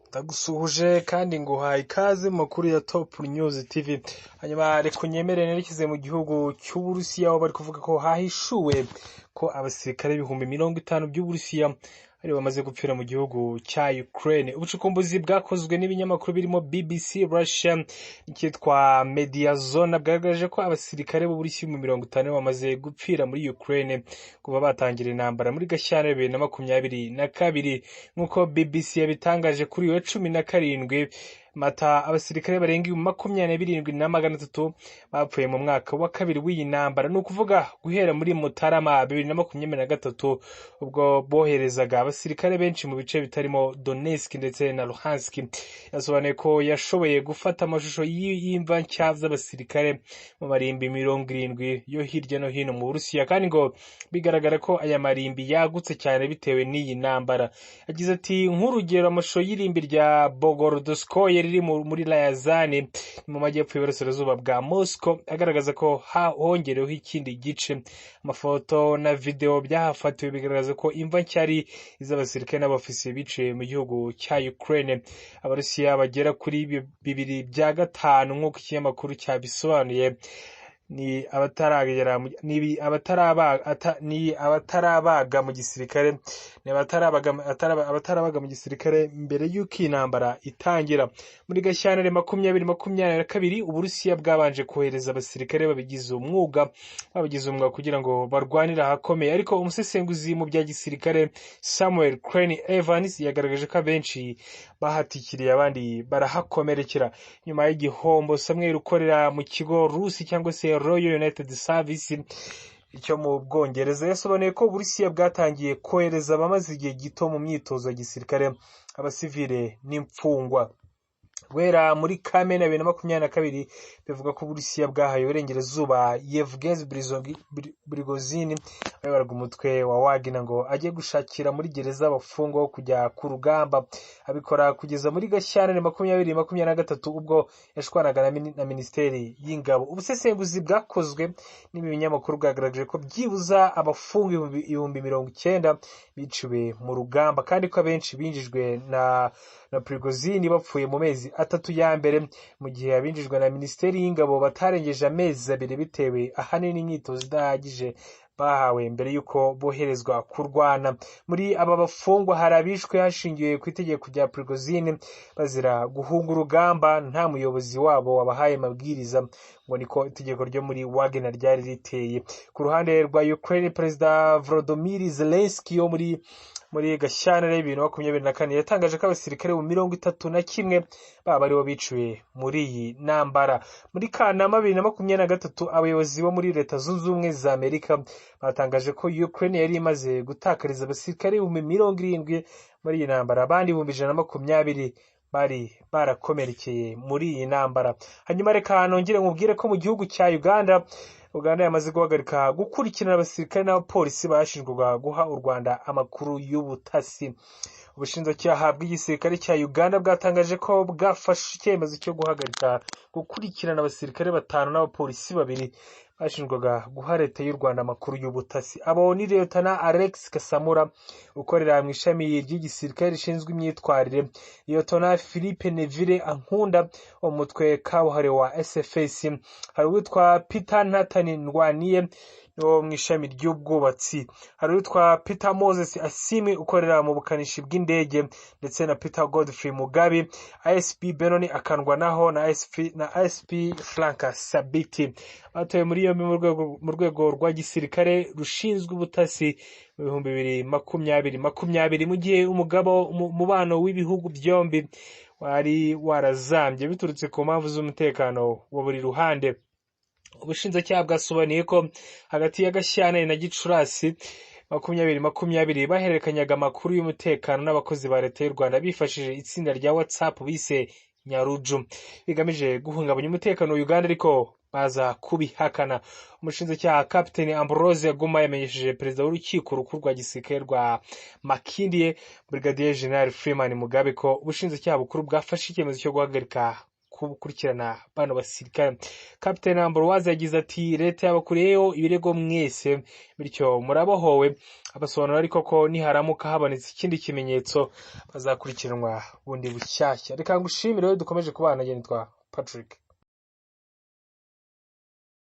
Ndagusuhuje kandi nguhaye ikaze mu makuru ya Top News TV. Hanyuma reka unyemere nerekeze mu gihugu cy'Uburusiya, aho bari kuvuga ko hahishuwe ko abasirikare 50,000 by'Uburusiya ari bamaze gupfira mu gihugu cya Ukraine. Ubucukumbuzi bwakozwe n'ibinyamakuru birimo BBC Russia n'icyitwa Mediazona bwagaragaje ko abasirikare b'Uburusiya 50,000 bamaze gupfira muri Ukraine kuva batangira intambara muri Gashyantare 2022, nk'uko BBC yabitangaje kuri uyu wa 17 Mata. Abasirikare barenga 27,300 bapfuye mu mwaka wa kabiri w'iyi ntambara, ni ukuvuga guhera muri Mutarama 2023, ubwo boherezaga abasirikare benshi mu bice bitarimo Donetsk ndetse na Luhansk. Yasobanuye ko yashoboye gufata amashusho y'imva nshya z'abasirikare mu marimbi 70 yo hirya no hino mu Burusiya, kandi ngo bigaragara ko aya marimbi yagutse cyane bitewe n'iyi ntambara. Yagize ati: "Nk'urugero, amashusho y'irimbi rya Bogorodoskoye riri muri Ryazan mu majyepfo y'uburasirazuba bwa Moscow agaragaza ko hongereweho ikindi gice. Amafoto na video byahafatiwe bigaragaza ko imva nshya ari iz'abasirikare n'abofisiye biciwe mu gihugu cya Ukraine." Abarusiya bagera kuri 2/5, nk'uko ikinyamakuru cyabisobanuye, ni abataragera ni abataraba ni abatarabaga mu gisirikare, ni abatarabaga mu gisirikare mbere y'uko iyi ntambara itangira. Muri Gashyantare 2022, Uburusiya bwabanje kohereza abasirikare babigize umwuga kugira ngo barwanire ahakomeye, ariko umusesenguzi mu bya gisirikare Samuel Crane Evans yagaragaje ko abenshi bahatikiriye, abandi barahakomerekera nyuma y'igihombo. Samuel ukorera mu kigo Rusi cyangwa se Royal United Service icyo mu Bwongereza yasobanuye ko Uburusiya bwatangiye kohereza abamaze igihe gito mu myitozo ya gisirikare, abasivile n'imfungwa guhera muri Kamena 2022. Bivuga ko Uburusiya bwahaye Uburengerazuba Yevgeny Prigozhin wayoboraga umutwe wa Wagner ngo ajye gushakira muri gereza abafungwa bo kujya ku rugamba, abikora kugeza muri Gashyantare 2023, ubwo yashwanaga na Minisiteri y'Ingabo. Ubusesenguzi bwakozwe n'ibi binyamakuru bwagaragaje ko byibuza abafungwa 90,000 biciwe mu rugamba, kandi ko abenshi binjijwe na Prigozhin bapfuye mu mezi 3 ya mbere, mu gihe abinjijwe na Minisiteri y'Ingabo batarengeje amezi 2, bitewe ahanini n'imyitozo idahagije bahawe mbere y'uko boherezwa kurwana. Muri aba bafungwa hari abishwe hashingiwe ku itegeko rya Prigozhin, bazira guhunga urugamba nta muyobozi wabo wabahaye amabwiriza, ngo niko itegeko ryo muri Wagner ryari riteye. Ku ruhande rwa Ukraine, Perezida Volodymyr Zelensky wo muri Gashyantare 2024 yatangaje ko abasirikare mu 31 baba aribo biciwe muri iyi ntambara. Muri Kanama 2023, abayobozi bo muri Leta Zunze Ubumwe za Amerika batangaje ko Ukraine yari imaze gutakariza abasirikare 70,000 muri iyi ntambara, abandi 120,000 bari barakomerekeye muri iyi ntambara. Hanyuma reka nongere nkubwire ko mu gihugu cya Uganda, Uganda yamaze guhagarika gukurikirana abasirikare n'abapolisi bashinjwaga guha u Rwanda amakuru y'ubutasi. Ubushinjacyaha bw'igisirikare cya Uganda bwatangaje ko bwafashe icyemezo cyo guhagarika gukurikirana abasirikare batanu n'abapolisi babiri bashinjwaga guha leta y'u Rwanda amakuru y'ubutasi. Abo ni Liyetona Alex Kasamura ukorera mu ishami ry'igisirikare rishinzwe imyitwarire, Liyetona Philippe Neville Ankunda wo mu mutwe kabuhariwe wa SFS, hari uwitwa Peter Nathan Ndwaniye wo mu ishami ry'ubwubatsi, hari uwitwa Peter Moses Asimi ukorera mu bukanishi bw'indege, ndetse na Peter Godfrey Mugabe, ASP Benoni Akandwanaho na ASP Frank Sabiti. Batawe muri yombi mu rwego rwa gisirikare rushinzwe ubutasi mu 2020 20, mu gihe umugabo umubano w'ibihugu byombi wari warazambye biturutse ku mpamvu z'umutekano wa buri ruhande. Ubushinjacyaha bwasobanuye ko hagati ya Gashyantare na Gicurasi 2020 bahererekanyaga amakuru y'umutekano n'abakozi ba leta y'u Rwanda bifashishije itsinda rya WhatsApp bise Nyaruju, bigamije guhungabanya umutekano wa Uganda, ariko baza kubihakana. Umushinjacyaha Captain Ambrose Aguma yamenyesheje perezida w'urukiko rukuru rwa gisirikare rwa Makindye, Brigadier General Freeman Mugabe, ko ubushinjacyaha bukuru bwafashe icyemezo cyo guhagarika gukurikirana bano basirikare. Captain Ambroise yagize ati: "Leta yabakuriyeho ibirego mwese, bityo murabohowe." Abasobanura ariko ko niharamuka habonetse ikindi kimenyetso bazakurikiranwa bundi bushyashya. Reka ngushimire wowe dukomeje kubana, nitwa Patrick.